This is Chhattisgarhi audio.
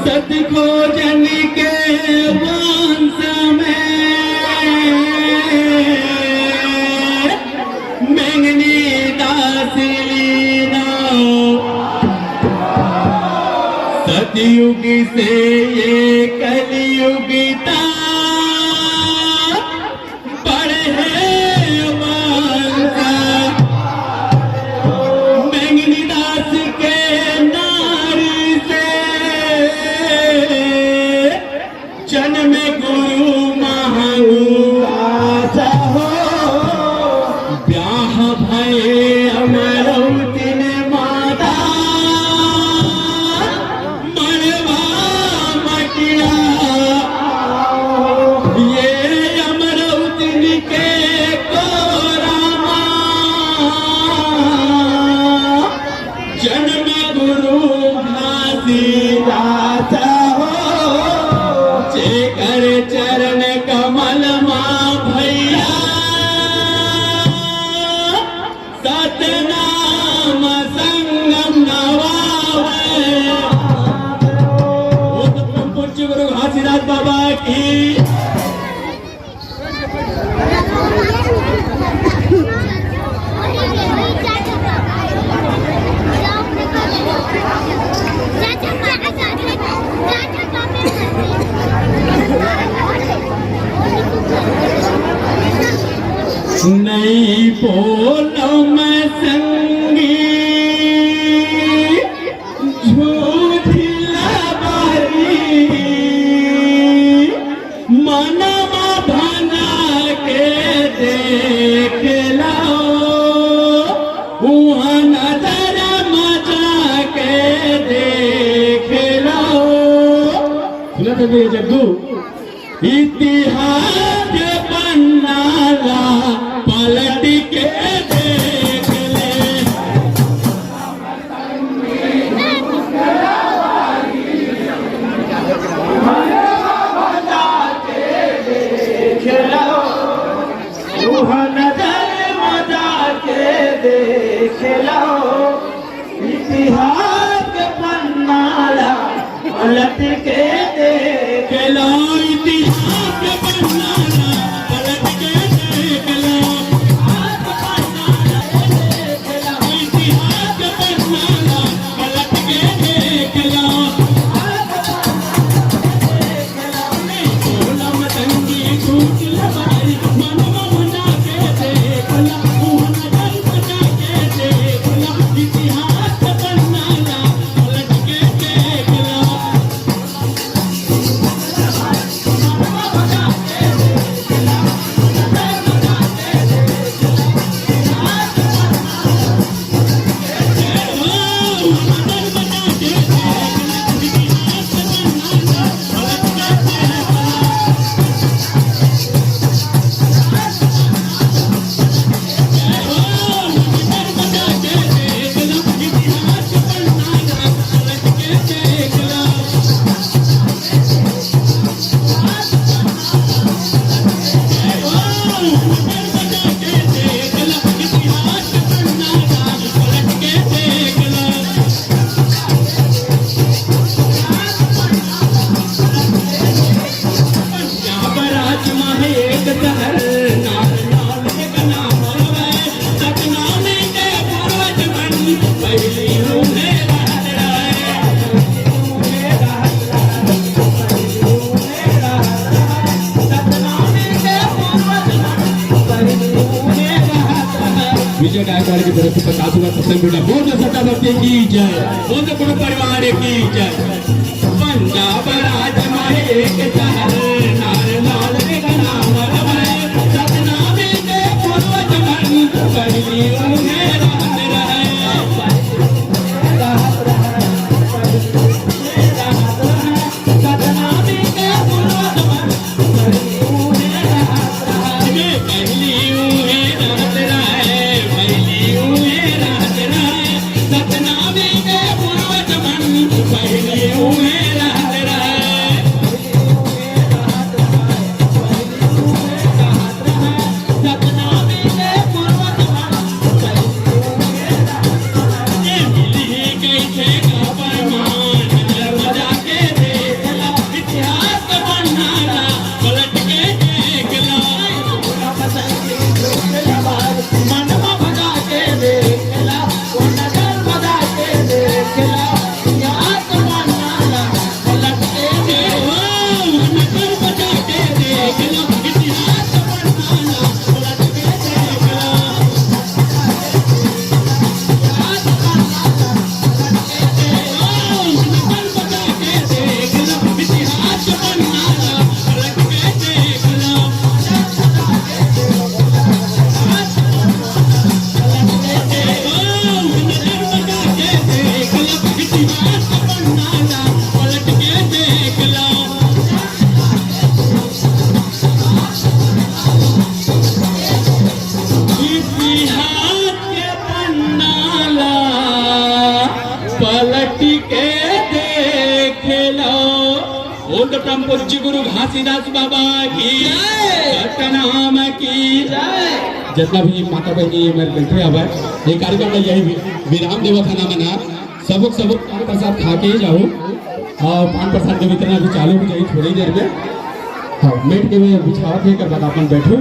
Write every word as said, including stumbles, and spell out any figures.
सत खोजन के वंश में मेंगनी दास लीना। सतयुग से ये कलयुग तक पड़े हे वंश। मेंगनी दास के नारी से जन्मे गुरु महंगास हो। ब्याह भये अमरौतिन माता मड़वा मटिया। ये अमरौतिन के कोरा मा जन्मे गुरु घासीदास हो। जेकर चरण कमल मा भैया सतनाम संगम नवावे। वो तो परम पूज्य गुरु घासीदास बाबा की। नहीं बोलो मैं संगी झूठिला बारी, मनमा भना के देख लो, उहाँ नजर मजा के देख लो। सुनत हबे जग्गू? इतिहास के पन्ना ला पलट के देख ले। उहाँ नजर मजा के देख लो, इतिहास के पन्ना ला पलट के देख लो, इतिहास के पन्ना ला पलट के देख लो। विजय गायकवाड़ की तरफ से पचास रुपया सत्संग बेटा। बोल दो सत्ता सत्य की जय, बोल दो कुटुंब परिवार की जय। पंजाब राज में एक शहर, नार लाल रे नाम रहे, सतनामी के पूर्वज मन, पहली उन्हें रात रहे। बोल तो परम पूज्य गुरु घासीदास बाबा की, जय। सतनाम की जय। जितना भी माता बहनी मेरे बैठे हवय, ये कार्यक्रम में यही वि-, विराम देवत हन हमन ह। सबक सबक पान प्रसाद खा के ही जाहू, और पान प्रसाद के वितरण अभी चालू हो जाही थोड़ी देर में। हाँ, मेट के में बिछावत हे, एकर बाद अपन बैठू।